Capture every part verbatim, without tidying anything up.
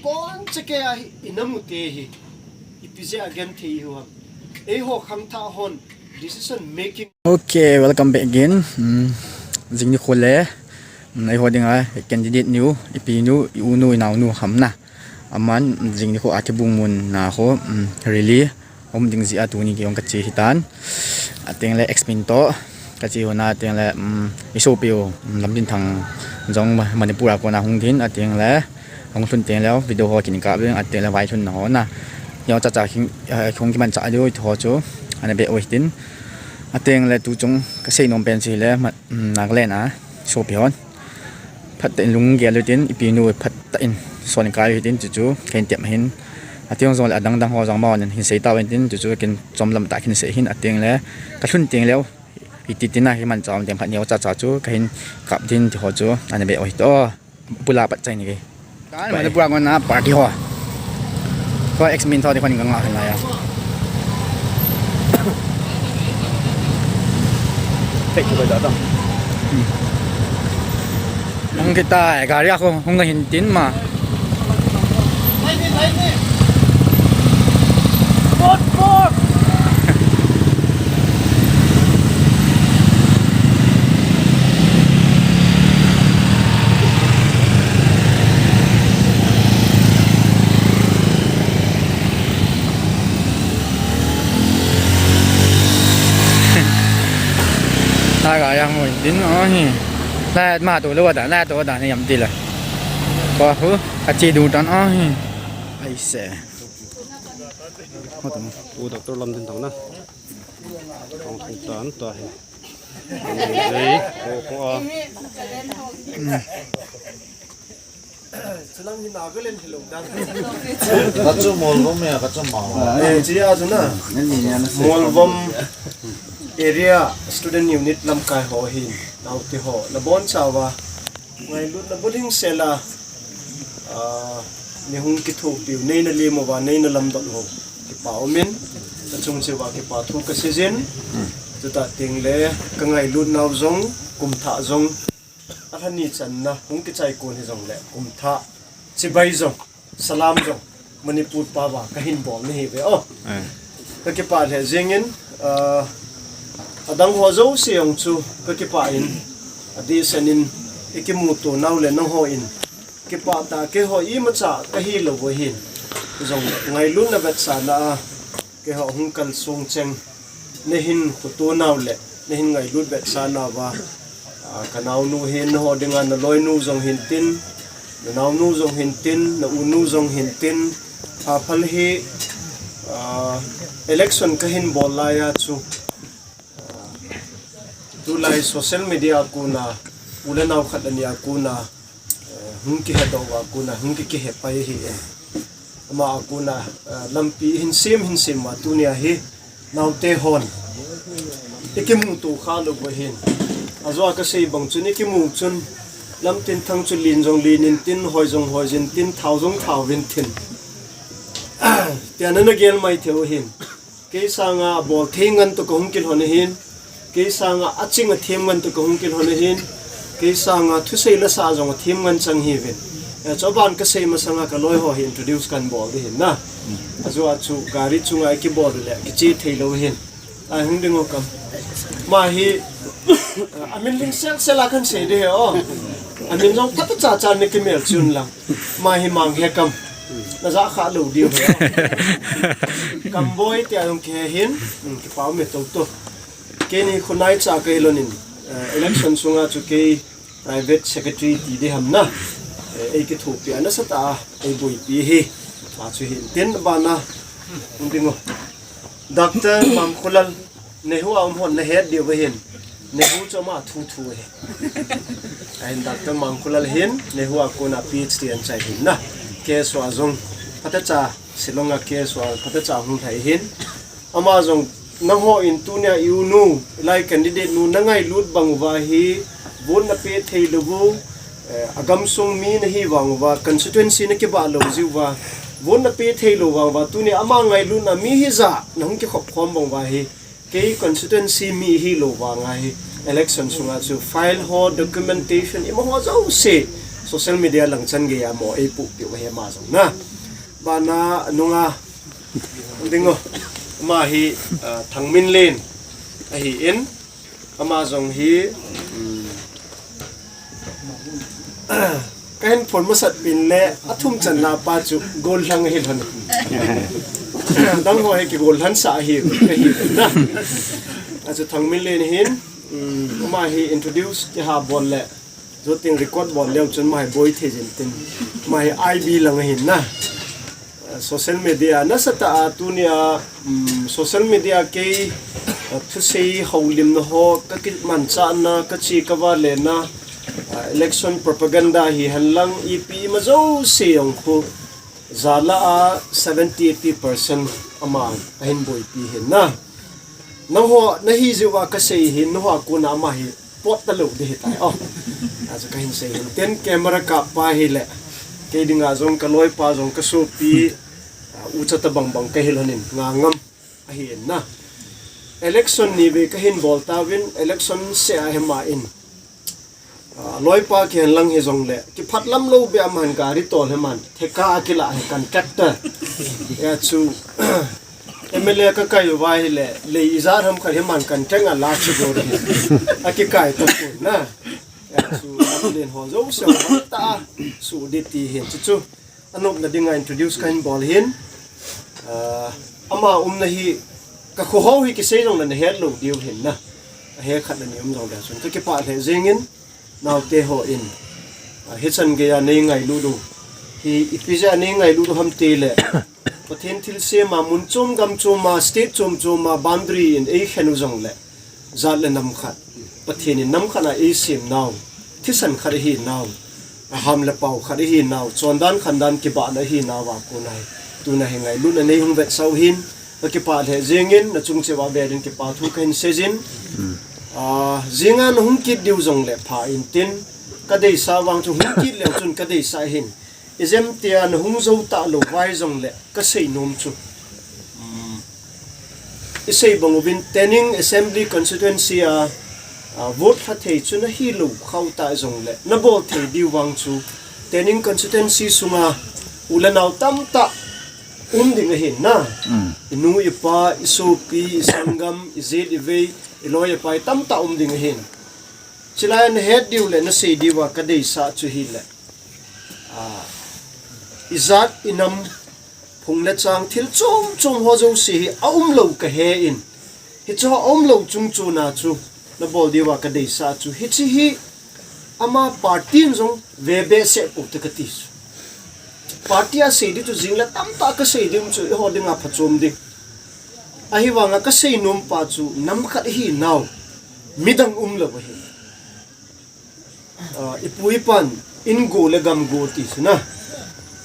Pon cheke ahi, inamu te hi. Ipi jeh a genthei ihiu ham. Eiho khangthah hon decision making. Okay, welcome back again. Hmm, jing nikho le, hmm, eiho dinga candidate nu, ipi nu, i-u nu, inao nu ham na. Aman jing nikho a kibung mun na ho, hmm, rally um ding jeh a tuni kihong kache hitan. Ateng le ex-min toh kache hon a, ateng le, um, isopiu, um, Lamtinthang jong Ma-, Manipur a kona hung din, ateng le hung lhun teng le video ho kin kap ding, ateng le vailhun na ho na. Neocha cha king, eh, hung kimanchah diu ti ho chu ana be u hitin. Ateng le tuchung kasei nom pen chu hile, ma-, um, Nagaland a sopi hon phatah in lunggel u hitin, ipi nu phatah in son kai u hitin, chuchu kahin tep ahin. Ati jong le adang dang ho jong amahon hin sei tau hitin, chuchu kin chomlam tah kin sei hin, ateng le kalhun teng leu iti tina hi manchah um teng khat neocha cha chu kahin kap din ti ho chu ana be u hito. Pula pat chai ni ke. Kan Manipur a kona party ho. Ko ex-min tho ti kon kanga khan la ya. Take to the data. Hung kita, gari a ko hung kahin tin ma. Taga yang mo din ahi. La ma to lo da, la to da ni yam ti la. Ko hu, a chi du tan ahi. Ai se. Ho tong. U doctor Lamtinthang na. Hung tan ta hi. Jai, ko, ko a. Chulang hi Nagaland hilou dan. Kachu Molvom ya, kachu Molvom. Eh, chi a chu na. Nani ya na se. Molvom area student unit lamkai ho hin. Naute ho. Nabon chauva. Ngailutna bulhing sela. Ah, nei hung kithopiu, nei na lem uva, nei na lamdot u. Kipa umin, nachung cheh uva kipa thu kaseijin. Chuti teng le, kangailut nau jong, kum thah jong, alhani channa, hung kichai kon hijongle, kum thah, chibai jong, salam jong, Manipur pao va, kahin bol nahi ve o. Eh. Kakipah lheh jingin, ah, adang ho jouse jong chu, kakipah in, adehset in, ikimuto nau le nangho in, kipah tah, keiho imacha kahi lou u hin. Jong ngailutna vetsahna a, keiho hung kalsong cheng, neihin khuto nau le, neihin ngailut vetsah nauva, ah, kanaonu hin, nangho dinga naloinu jong hin tin, nanaonu jong hin tin, na-unu jong hin tin, phaphal hi, ah, election kahin bol laiya chu, Tulai social media a kona, u le nao khat le ni a kona, eh, hung kihedoh uva kona, hung ki, kihe pai ahi e. Ama a kona, eh, lampi hin sem, hin sem uva tunia hi, naote hon. Ikimuto kha lou u ahin. Ajo a kasei bang chun, ikimu chun, Lamtinthang chu len jong len in tin, hoi jong hoi jin tin, thao jong thao vin tin. Tia nana gel mai thei u ahin. Kei sanga abol thei ngen toh kahung kilhon ahin. Kei sanga aching athem ngen toh kahung kilhon ahin. Kei sanga thusei lasa jong athem ngen chang hiuvin. Eh, chuban kasei masanga kaloi ho hi introduce kahin bol ding ahin na. Ajo a chu gari chunga ikibol le kiche thei lou ahin. Ai hung ding o kam. Ama hi, eh, amin lhing sel sel a kahin sei ding ahi o. Amin jong phatah cha cha nei kimel chun lang. Ama hi Manghe kam. Naja kha lou diu ahi. Kamboi tia jong kihe hin, um, kipa um e tou tou. Keini khonai cha kahi lhonin, eh, election sunga chu kei private secretary ti ding ham na. Eh, eikithopi a nasatah a, eiboipi ahi. Achu hin tin bana, um, ding o. Doctor Mangkholal, NEHU a um hon nahet diu ahin, NEHU chu ama thu thu ahi. Ahin Doctor Mangkholal hin, NEHU a kona PhD anachai ahin na. K S O a jong, phatah cha, Shillong a K S O a, phatah cha hung lhai ahin. Ama jong, nangho in tunia i-u nu, ilai candidate nu, nangailut bang uva hi, vote napeh thei lou u, eh, agamsung mi nahi vang uva, constituency nakibah lou jiu va, vote napeh thei lou vang uva, tunia ama ngailutna mi hijat, nahung kikhop khom bang uva hi, kei constituency mi hilou vang a hi, election sunga chu file ho, documentation, ima ho jouse, social media lang chan gei a mo ei pu piu he ma jong na. Bana nunga ding o. Ama hi, ah, Thangminlen ahi in. Ama jong hi, um, ka hin phone masat pin le a thum channa pa chu Gollhang ahi lhon. Dang ho hi ki Gollhang sa ahi, ahi na. Achu Thangminlen hin, um, ama hi introduce kiha bol le, chuting record bol leu chun ama hi boi thei jin tin. Ama hi I B lang ahi na. Uh, social media nasatah a tunia, um, social media kei, uh, thusei houlimna ho, ka kimanchahna, ka che ka vale na, uh, election propaganda hihen lang ipi ima jouse jong khu jala a seventy eighty percent ama ahin boipi hin na. Nangho nahi jeh uva ka sei hin, nangho a kona ama hi pot talou ding ahitai. Oh. Achu ka hin sei hin tin, camera kap pa hi le, kei dinga jong ka loipa jong ka sopi, ah, ucha tabang bang ka hi lhon in, nga ngam ahi in na. Election ni vei ka hin bol tauvin, election seh a hi ama in, ah, loipa kihen lang hi jong le, kiphat lam lou beh a aman gari tol hi aman, theka a kila hi contractor. Achu, M L A ka kai uva hi le, lei ijat ham khat hi aman contract a la chu bol hi. A kikai tapon na. Achu, len ho jouse hon ta, su di ti hin chu chu. Anopna dinga introduce ka hin bol hin. Ah, ama umna hi ka kho ho hi kisei jong le na het lou diu hin na. A he khat na ni um jong le chun ka kipah lheh jing in, naote ho in. Ah, hichan gei a nei ngailut u. Hi ipi jeh a nei ngailut u ham ti le. Pathen thilsem a mun chom gam chom a state chom chom a boundary in ei khen u jong le. Jat le nam khat. Pathen in nam khat a ei sem nau. Thisan khat ahi nau. A ham le pau khat ahi nau. Chondan khandan kibahna ahi nau a kona hi. Tuna hi ngailutna nei hung vetsah u hin. Ka kipah lheh jing in, na chung cheh uva vel in kipa thu ka hin sei jin. Ah, jinga na hung kit diu jong le pha in tin. Ka deisah vang chu hung kit leu chun ka deisah hin. Ijemtia na hung jou talou vai jong le ka sei nom chu. Um, i sei bang uvin Tening Assembly Constituency a, a, vote lha thei chu na hi lou khau ta jong le, na bol thei diu vang chu Tening Constituency sunga u le nao tamtah um ding ahin na. Mm. I nu, i pa, i sopi, i sanggam, i jet, i vei, i loi, i pai tamtah um ding ahin. Chulai a na het diu le na sei diu a ka deisah chu hi le. Ah, i jat, i nam, phung le chang, thil chom chom ho jouse hi a um lou ka he in. Hichu a um lou chung chuna chu na bol diu a ka deisah chu. Hichi hi ama party in jong ve behseh pou te ka ti chu. Party a sei diu chu jing le tamtah ka sei diu chu eiho dinga phachom ding. Ahivanga ka sei nom pa chu nam khat hi nau. Midang um lou ahi. Ah, i pu i pan, ingo le gamgo ti chu na.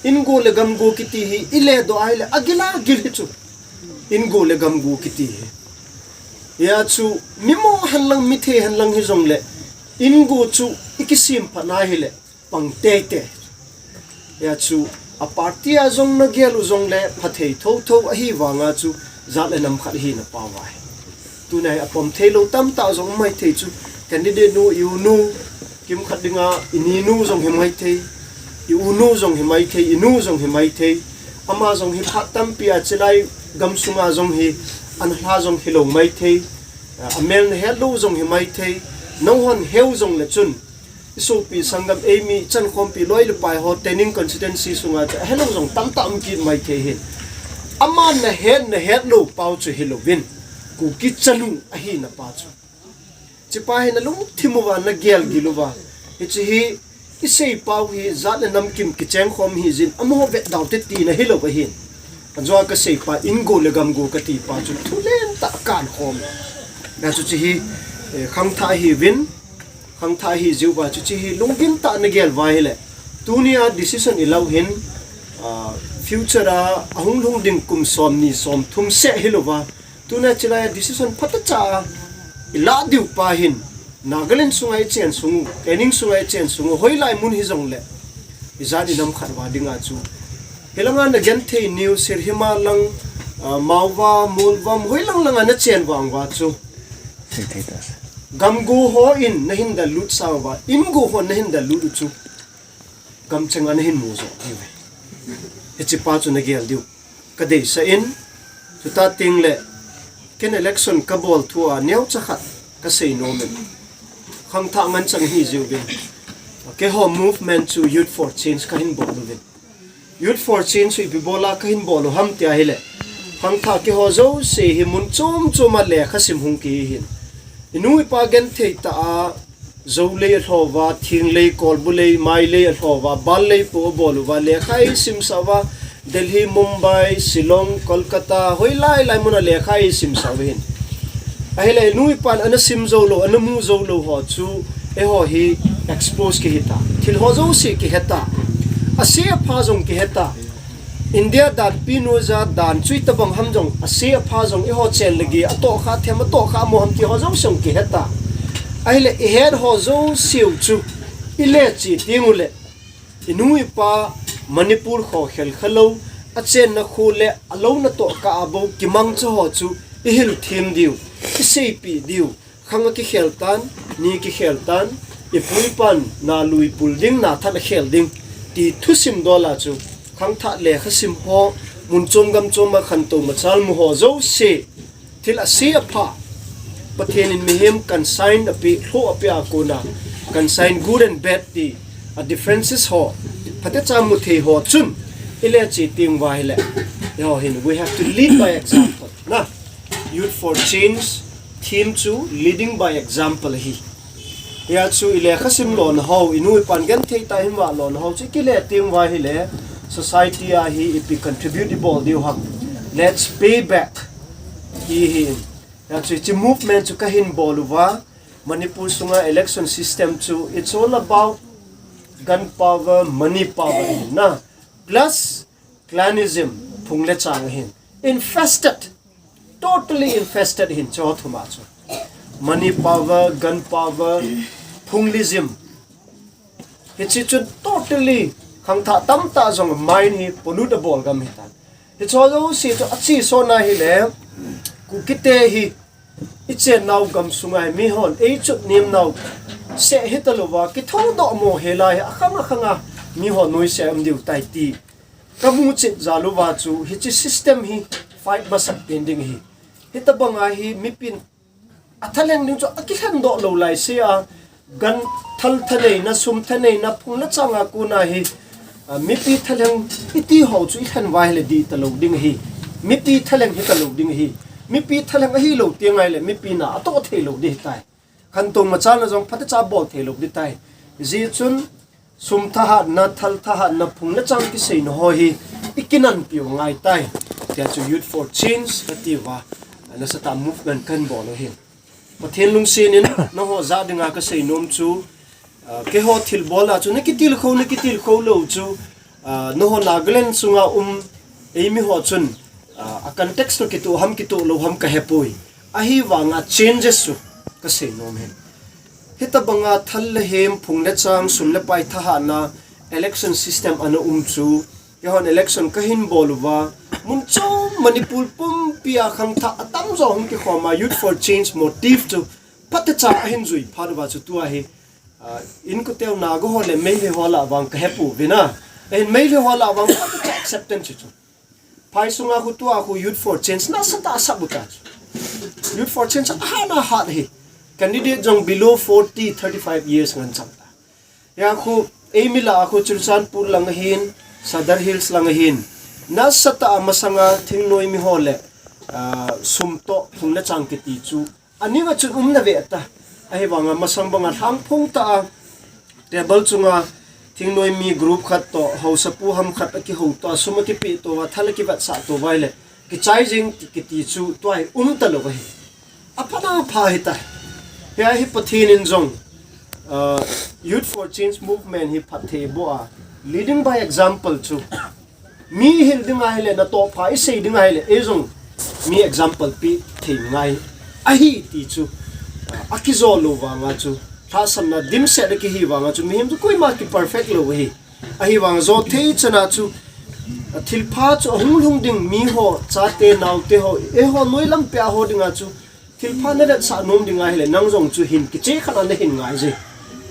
Ingo le gamgo kiti hi, i le doh a hi le, agil agil hi chu. Ingo le gamgo kiti hi. Hia chu, mi mo hen lang, mi thei hen lang hi jong le, ingo chu, i kisem phat na hi le, pang tei tei. Hia chu, a party a jong na gel u jong le, pha thei tho tho ahi vanga chu, jat le nam khat hi na pau vai. Tuna hi a pom thei lou tamtah jong mai thei chu. Candidate nu, i u nu, kimkhat dinga, i ni nu jong hi mai thei. I u nu jong hi mai thei, i nu jong hi mai thei. Ama jong hi phat tampi a chilai gam sunga jong hi, an hla jong hi lou mai thei. A mel na het lou jong hi mai thei. Nahon heu jong le chun. I sopi sanggam eimi chankhompi loi le pai ho Tening constituency sunga chu ahelou jong tamtah um kit mai thei hin. Ama na het, na het lou pau chu hi louvin. Kuki chanu ahi na pa chu. Chi pa hi na lungthim uva, na gel gil uva. Hichi hi i sei pau hi jat le nam kim kicheng khom hi jin. Amaho vet dau te ti na hi lou ahin. Ajua ka sei pa ingo le gamgo ka ti pa chu thu len tah kan khom. Na chu chi hi, eh, khangthah hi vin. Khangthah hi jiu va chu chi hi lunggim tah na gel va hi le. Tuni a decision i lau hin, ah, future a, a hung lhung ding kum som ni som thum seh hi lou va. Tuna chilai a decision phatah cha i la diu pa hin. Nagaland sunga i chen sung u, Tening sunga i chen sung u, hoilai mun hi jong le. I jat i nam khat va dinga chu. Hilanga na gen thei niu Sirhima lang, ah, Mauva, Molvom, hoilang langa na chen vang va chu. Gamgo ho in na hin da lut sa va, ingo ho na hin da lut u chu. gamcheng ana hin mu jo diu ve. Hiche pa chu nagel diu kadeisah in, chuta tengle ken election kabol thu a neocha khat kasei nom in, khangthah nganchang hi jiuvin, keiho movement chu Youth for Change kahin bol uvin. Youth for Change chu ipi bola kahin bol u ham tia ahile, khangthah keiho jouse hi mun chom chom a lekha sim hung kihi hin. Inu ipa genthei tah a, Jou lei alhou va, Thing lei, Kolbu lei, Mai lei alhou va, Bal lei po abol uva, lekha eisimsah uva, Delhi, Mumbai, Shillong, Kolkata, hoilai lai mun a lekha eisimsah uva hin. Ahile inu ipan ana sim jou lou, ana mu jou lou ho chu, eiho hi expose kihi ta. Thil ho jouse kihe ta. Ase apha jong kihe ta. India danpi noija dan chu itobang ham jong, ase apha jong, eiho chen le gei, atohkha them, atohkha mo ham ti ho jouse jong kihe ta. Ahile ihet ho jouse u chu ileche teng ule, inu ipa Manipur kho khelkha lou, achenna kho le alouna tohkah a bou kimangcha ho chu ihil them diu, iseipeh diu. Khang akikhel tan, ni kikhel tan, ipu ipan na lui pul ding, na that akhel ding ti thusim dol a chu, khangthah lekha sim ho, mun chom gam chom a khantou machal mu ho jouse, thil ase apha, Pathen in mihem consign apeh, lhoh apeh a kona, consign good and bad ti a differences ho phatecha mu thei ho chun ileche teng uva ahile, eiho hin, we have to lead by example na. Youth for Change theme chu leading by example ahi. Hia chu ilekha sim lona ho, inu ipan genthei tah a hin vah lona ho chu ikile teng uva ahile, society a hi ipi contribute ibol diu ham. Let's pay back. Hi hi in. Hia chu hiche movement chu kahin bol uva, Manipur sunga election system chu, it's all about gun power, money power ahin na. Plus clanism, phung le chang ahin. Infested, totally infested ahin, chu thuma chu. Money power, gun power, phunglism. Hiche chu totally khangthah tamtah jong mind hi pollute abol gam ahitan. Hiche jouse chu ache sona ahile, Kukite hi ichennau gamsunga hi mihon eichut nemnau seh hitalouva, kithoudoh mo hela hi akhang akhang a mihon noise a um diu tai ti kamu chet jal uva chu, hiche system hi fight masat pen ding ahi. Hitobanga hi mipin athalheng ding chu akilhendoh lou laise a, gan thal thaneina, sum thaneina, phung le chang a kona hi, a, mipi thalheng iti ho chu ilhen uva ahile dih talou ding ahi. Mipi thalheng hitalou ding ahi. Mipi thalheng ahilou teng ahile mipi na atoh theilou ding ahitai. Khantou machalna jong phatecha bol theilou ding tai. Hijeh chun sum thahatna, thal thahatna, phung le chang kiseina ho hi ikinanpiu angaitai, tia chu Youth for Change katiuva, nasatah movement kahin bol u ahin. Pathen lungset in nangho jah dinga kasei nom chu, ah, keiho thilbol a chu nakitilkhou, nakitilkhou lou chu, ah, nangho Nagaland sunga um eimiho chun, ah, a context toh kitoh ham kitoh lou ham kahepoi. Ahivanga changes chu kasei nom ahin. Hitobanga thal le hem, phung le chang, sum le pai thahatna, election system ana um chu, keihon election kahin bol uva, mun chom Manipur pumpia khangthah atamjo hung kikhoma, Youth for Change motive chu phatecha ahin jui phat uva chu tua hi, ah, inkoteu Naga ho le Meitei ho lah vang kahepouvin a. Ahin Meitei ho lah vang phatecha acceptance chu. Phai sunga khu tua khu Youth for Change nasatah asap uta chu. Youth for Change ahat ahat ahi. Candidate jong below forty, thirty-five years ngan chang ta. Hia khu eimi lah a khu Churachandpur lang ahin, Sadar Hills lang ahin, nasatah a masanga thingnoi mi ho le, ah, sum toh phung le chang kiti chu aning a chun um nave ta. Ahivanga masang banga lhangphong tah a table chunga thingnoi mi group khat toh, haosapu ham khat akihou toh, sum akipeh touva, thal akivetsah touva ahile kichai jeng kiti chu tua hi um talou ahi. Aphat a pha ahitai. Hia hi Pathen in jong, uh, Youth for Change movement hi phatthei boh a, leading by example chu. Mi hil ding ahile, natoh pha isei ding ahile, eijong mi example pe thei ngai ahi ti chu, uh, akijou lou vanga chu, lhahsamna dimset a kihi vanga chu, mihem chu koima ki perfect lou ahi. Ahivang jou thei chana chu, thilpha chu ahung lhung ding, miho, chate, naote ho, eiho noi lampi a ho dinga chu, thilpha navetsah nom ding ahile, nang jong chu hin kiche khat a nahin ngai je.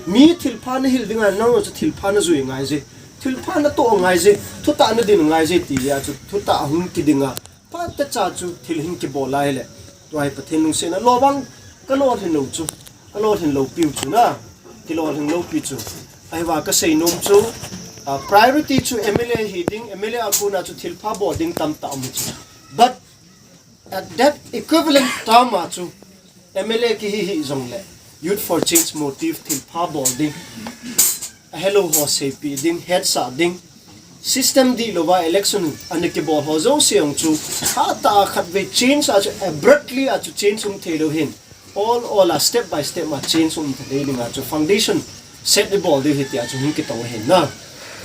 Mi thilpha nahil ding ahile, nang jong chu thilpha najui ngai je. Thilpha natoh ngai je, thutah nadin ngai je ti a chu thutah hung kiding a, phatecha chu thil hin kibol lai le. Tua hi Pathen lungsetna lo bang, kalolhin lou chu, kalolhin lou piu chu na, kilolhin lou pi chu. Ahivang kasei nom chu, ah, priority chu M L A hi ding, M L A a kona chu thilpha bol ding tamtah um chu. But at that equivalent time a chu M L A kihi hih jongle, Youth for Change motive thilpha bol ding, ahelou ho seipi ding, hetsah ding, system dihlouva election ana kibol ho jouse jong chu, hatah a khatvei change a chu abruptly a chu change um theilou hin, ol ol a step by step a change um thei ding a chu foundation set ibol diu hi tia chu hung kitong ahin na.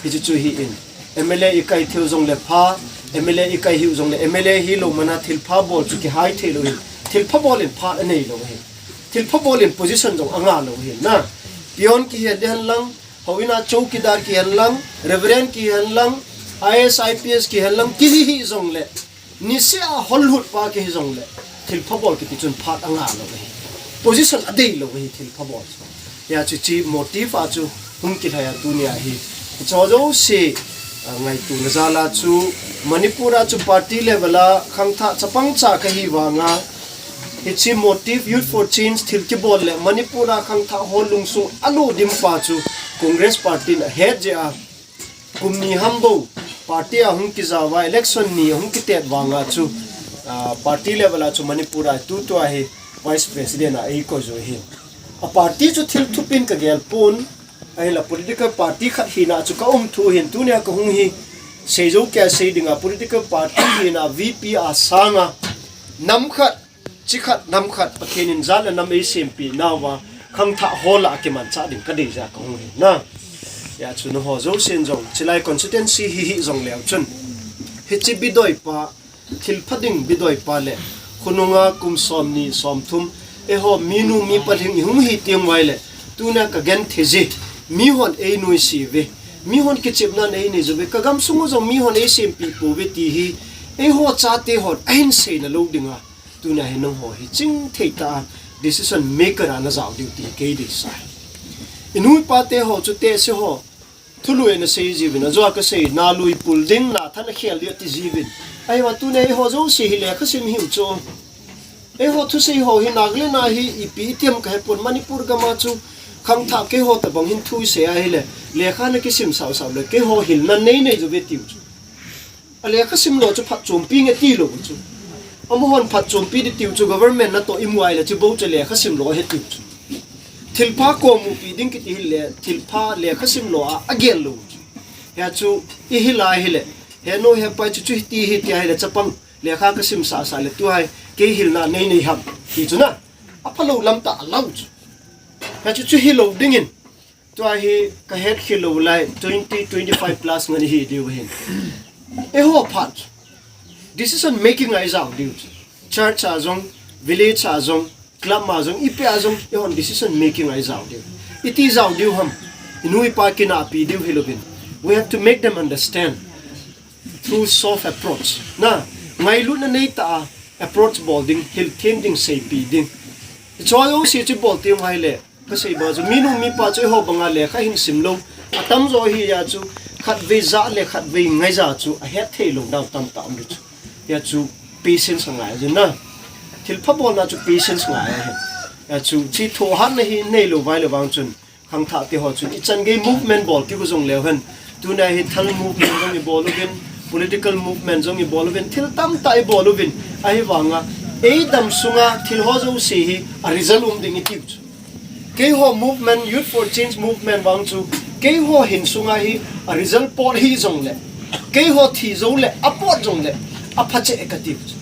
Hichu chu hi in, M L A ikai theiu jongle pha, M L A ikai hiu jongle, M L A hilou mana thilpha bol chu kihai theilou hin, thilpha bol in phat anei lou hin, thilpha bol in position jong anga lou hin na. Peon kihi hen lang, houin a chowkidar kihi hen lang, Reverend kihi hen lang, I A S, I P S kihi hen lang, kihi hih jongle, niseh a holhut pa kihi jongle, thilpha bol kiti chun phat anga lou ahi. Position adei lou ahi thilpha bol chu. Hia chu hiche motive a chu hung kilhai a tunia hi. Hiche jouse, ah, ngaituna jal a chu Manipur a chu party level a khangthah chapang cha kahi vanga, hiche motive Youth for Change thil kibol le Manipur a khangthah ho lungsung alo dim pa chu Congress party in ahet jeh a, kum ni ham bou party a hung kijao va, election ni hung kitet vanga chu, ah, party level a chu Manipur a tutua hi Vice President a eikoi jou hi. A party chu thil thupin kagel pon, ahinla political party khat hina chu kaum thu hin tunia kahung hi. Seijou kei sei dinga political party hina V P a sanga nam khat, chi khat, nam khat, Pathen in jat le nam eisempeh nauva, khangthah ho lah a kimanchah ding kadei jeh a kahung hi na. Hia chu nangho jousen jong, chilai constituency hi hih jongleu chun, hiche bidoi pa, thilpha ding bidoi pa le, khonunga kum somni, somthum, eiho minu mipa lhing ihung hi teng uva le, tunia kagenthei ji, mihon einuisat uve, mihon kichepna einei jou uve, kagamsung u jong mihon eisempeh pouve ti hi, eiho chate hon ahin seina lou dinga, tunia hi nangho hi chingthei tah a decision maker a najao diu ti kei deisah. Inu ipa teho chu tehse ho, thulu eina sei jiuvin, ajoa kasei, na lui pul ding, na than akhel ding ati jiuvin. Ahivang tunia eiho jouse hi lekhasim hiu chu. Eiho thusei ho hi Nagaland a hi ipi itiham kahepon, Manipur gam a chu khangthah keiho tobang hin thu isei ahile, lekha nakisim sausau le, keiho hilna neinei jouve tiu chu. A lekhasim lo chu phatchompi nge tilou chu. Amahon phatchompi ding tiu chu government natoh imu ahile chubou chu lekhasim lo ahi tiu chu. Thilpha komupi ding kiti hile thilpha lekhasim lo a agel lou chu. Hia chu ihil ahile, henu hepa chu chu hiti hiti ahile chapang lekha kasim sasa le tuhi kei hilna neinei ham ti chu na. Aphalou lam tah alou chu. Hia chu chu hilou dingin, tua hi kahet khel lou lai twenty, twenty-five plus ngan ihi diu hin. Eiho phat decision making a ijao diu chu. Church a jong, village a jong, club a jong, ipi a jong, eihon decision making a ijao diu. Iti jao diu ham, inu ipa kinahpi diu hilouvin. We have to make them understand through soft approach. Na, ngailutna neitah a approach bol ding, hilthem ding, seipeh ding. Hiche jouse chu bol teng uva ahile, kasei banga chu minu mipa chu eiho banga lekha hin simlou atamjo hia chu, khatvei jah le khatvei ngaija chu ahet theilou nau tamtah um chu. Hia chu patience angai jin na. Thilpha bolna chu patience ngai ahi. Hia chu chi thohhatna hi neilou uva ahile vang chun, khangthah teho chun ichan gei movement bol kit u jongleu hen, tunia hi thal movement jong ibol uvin, political movement jong ibol uvin, thil tamtah ibol uvin, ahivanga eidam sunga thil ho jouse hi a result um ding itiu chu. Keiho movement, Youth for Change movement vang chu, keiho hin sunga hi a result pot hijongle, keiho thi joule, apot jongle, apha cheh katiu chu.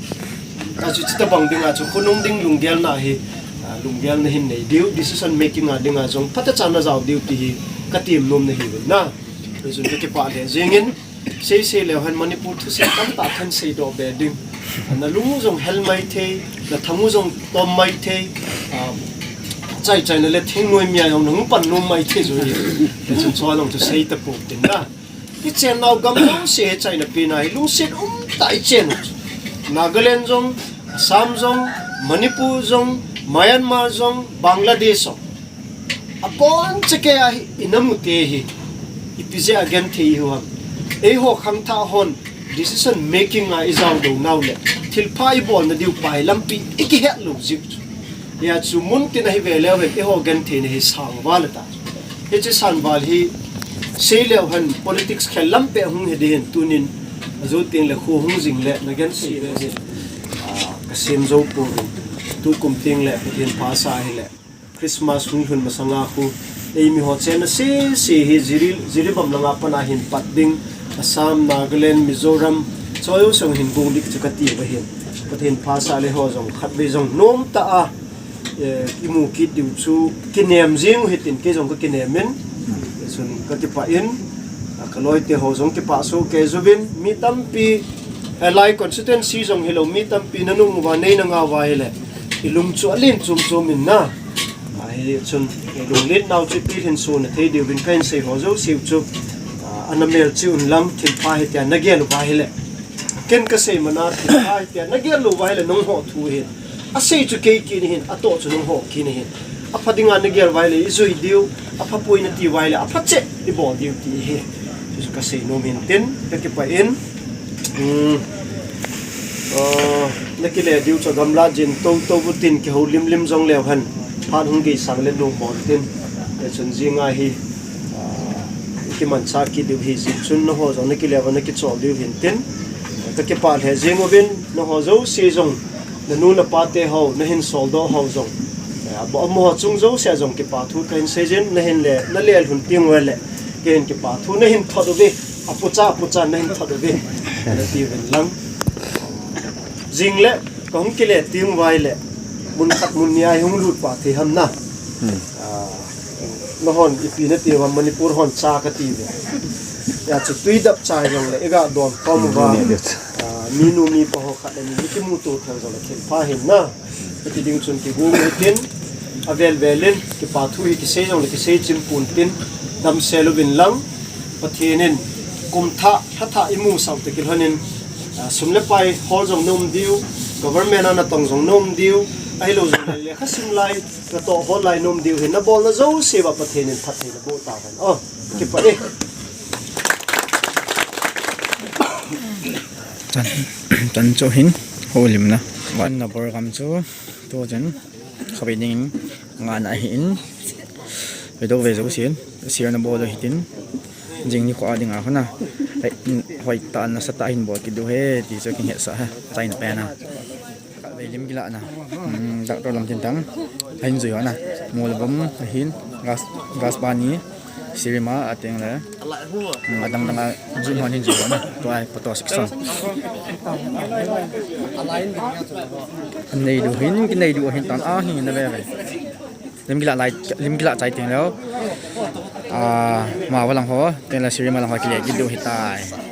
Achu chutobang dinga chu khonung ding lunggelna hi, ah, lunggelna hin nei diu, decision making a dinga jong phatecha najao diu ti hi katem nom nahiuvin na. Hichun kakipah lheh jengin, seisei leu hen Manipur thusei tamtah khan seidoh be ding. Nalung u jong hel maithei, nathang u jong tom maithei, ah, chaichaina le thingnoi mia jong nahung pan nom maithei joh hi. Hichun chua jong chu sei tapou tin na. Ichennau gam jouse hi chaina pena hi lungset umtah a ichen u chu. Nagaland jong, Assam jong, Manipur jong, Myanmar jong, Bangladesh jong, akonchakei a hi inamute hi Ipi jeh a genthei ihiu ham? Eiho khangthah hon decision making a ijao lou nau le, thilpha ibolna diu pai lampi ikihet lou jeh chu. Hia chu mun tin ahi ve leu hen, eiho gentheina hi sang val ata. Hiche sang val hi sei leu hen politics khel lam pe hung hi ding hin tunin, ajo teng le kho hung jing le na genthei le hin, ah, ka sem jou pouvin. Tukum teng le Pathen pha sa hile Christmas hung lhun masanga khu, ei mi ho chenna sese hi Jiri-, Jiribam langa pana hin pat ding, Assam, Nagaland, Mizoram, choi u song hin gong ding chu kati uva hin. Pathen pha sa le ho jong khatvei jong nom tah a, eh, imu kit diu chu kinem jing u hitin kei jong ka kinem in, chun ka kipah in, a ka loi te ho jong kipah soh kei uvin, mi tampi, eh, Lai constituency jong hilou, mi tampi na nung uva, nei na ngah uva hile, ilung chu alen chom chom in na. Ahi chun, ilung len nau chu ipi hin suna thei diuvin kahin sei ho jouse u chu, ah, ana mel cheh un lang, thilpha hitia na gel uva hile. Ken ka sei mana, thilpha hitia na gel lou uva hile, nangho thu hin. Asei chu kei kit ahin, atoh chu nangho kit ahin. Apha dinga na gel uva hile, ijui diu, apha poi nati uva hile, apha cheh ibol diu ti ahi. Chu chu ka sei nom in tin, ka kipah in. Hmm. Ah, na kile diu chu gamla jin tou tou u tin kihou lim lim jong leu hen. Phat hung gei sang le nung bol tin. Hichun jinga hi, ah, kimancha kit diu hi jeh chun nangho jong na kile uva na kichol diu hin tin. Ka kipah lheh jing uvin, nangho jouse jong, na nu na pa te ho, na hin soldoh ho jong. Eh, abo amaho chung jouse a jong kipa thu kahin sei jin, na hin le, na lel hun teng uva le, kei hin kipa thu na hin thot uve, apucha, apucha na hin thot uve, na ti uvin lang. Jing le, ka hung kile teng uva le, mun khat mun ni a hung lut pa thei ham na. Hmm. Ah, nahon ipi na ti uva Manipur hon cha ka ti uve. Hia chu tui dap chai jong le, iga don khom uva. Hmm. Ah, mi nu mi pa ho khat le ni, mi kimuto thei jong le, thilpha hin na. Kati ding chun kigong hitin, avel vel in, kipa thu hi kisei jong le kisei chim pon tin, damsel uvin lang, Pathen in, kum thah, lha thah imu sau te kilhon in, ah, sum le pai hol jong na um diu, government a na tong jong na um diu, ahilou jong le lekha sim lai, na toh hol lai na um diu hin, na bolna jouse uva Pathen in phatthei na boh tauhen. Oh, kipah e. Chan, chan chu hin, holimna. Van na program chu, tu chan. Khatvei dingin ngahna ahin, ve dou ve jousen, share na bol u hitin, jing nikho a dinga hon a, hoi, hoitah a nasatah a hin bol kit diu ahi, ti chu kin hetsah e, achaina pen a. Khatvei lim kilahna, hmm, Doctor Lamtintang, ahin jui hon a, Molvom ahin, Gas, Gasbani, Sirima, ateng le, hmm, adang dang a, jui hon hin jui hon a, tua, photo section. Nei diu hin, kinei diu ahin tan, a, hin na ve ve. Lim kilah lai, lim kilah chai teng leu. Ah, Mava lang ho, teng le Sirima lang ho kile kit diu ahitai.